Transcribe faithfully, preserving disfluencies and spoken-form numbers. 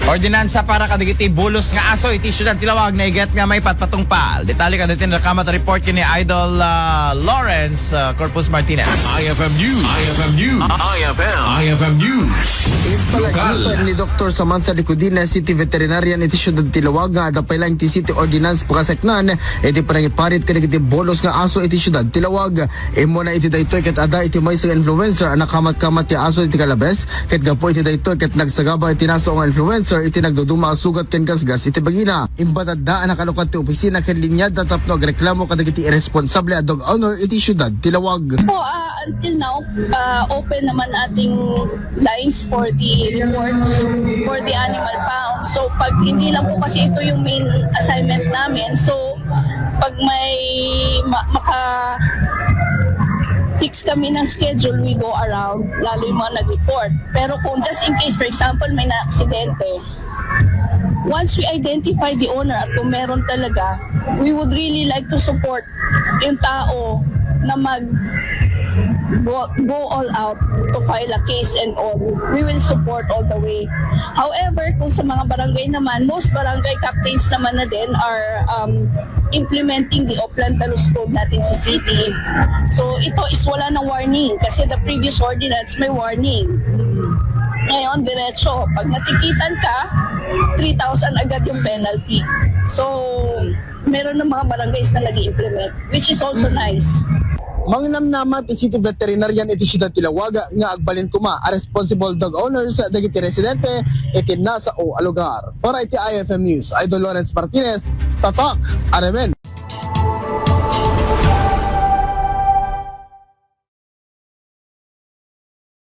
Ordinansa para kadagiti bulos nga aso iti siudad ti Laoag naiget nga maipatpatungpal. Detalye kadagiti nakamat report ken ni Idol, ah, Lawrence, ah, Corpus Martinez. I F M News. I F M News. I F M. I F M News. Ipalagip ni Doktor Samantha Dicodina, City Veterinarian iti siudad ti Laoag, nga adda pay laeng ti City Ordinance pakaseknan iti panangiparit kadagiti bulos nga aso iti siudad ti Laoag. Immuna iti daytoy ket adda iti maysa nga influencer a nakamat-kamat ti aso iti Calabes, ket gapu iti daytoy ket nagsagaba iti nasao nga influencer iti nagduduma a sugat ken gasgas iti bagina. Imbatatda a nakalukad ti opisina ken linyada tapno agreklamo kadagiti irresponsable a dog owner iti siudad ti Laoag. Po, ah, until now, ah, open naman ating lines for the reports for the animal pound. So, pag hindi lang po kasi ito yung main assignment namin, so, pag may ma- maka-fix kami ng schedule, we go around, lalo yung mga nag-report. Pero kung just in case, for example, may na-aksidente, once we identify the owner at kung meron talaga, we would really like to support yung tao na mag go, go all out to file a case and all. We will support all the way. However, kung sa mga barangay naman, most barangay captains naman na din are, um, implementing the Oplan Talus Code natin sa city. So, ito is wala ng warning kasi the previous ordinance may warning. Ngayon, diretso, pag natikitan ka, three thousand agad yung penalty. So, meron ng mga barangays na nag-i-implement, which is also nice. Mangnamnama ti City Veterinarian iti Siudad ti Laoag nga agbalin koma a responsible dog owners dagiti residente iti nasao a lugar. Para iti I F M News, Idol Lawrence Martinez, Tatak, Aremen.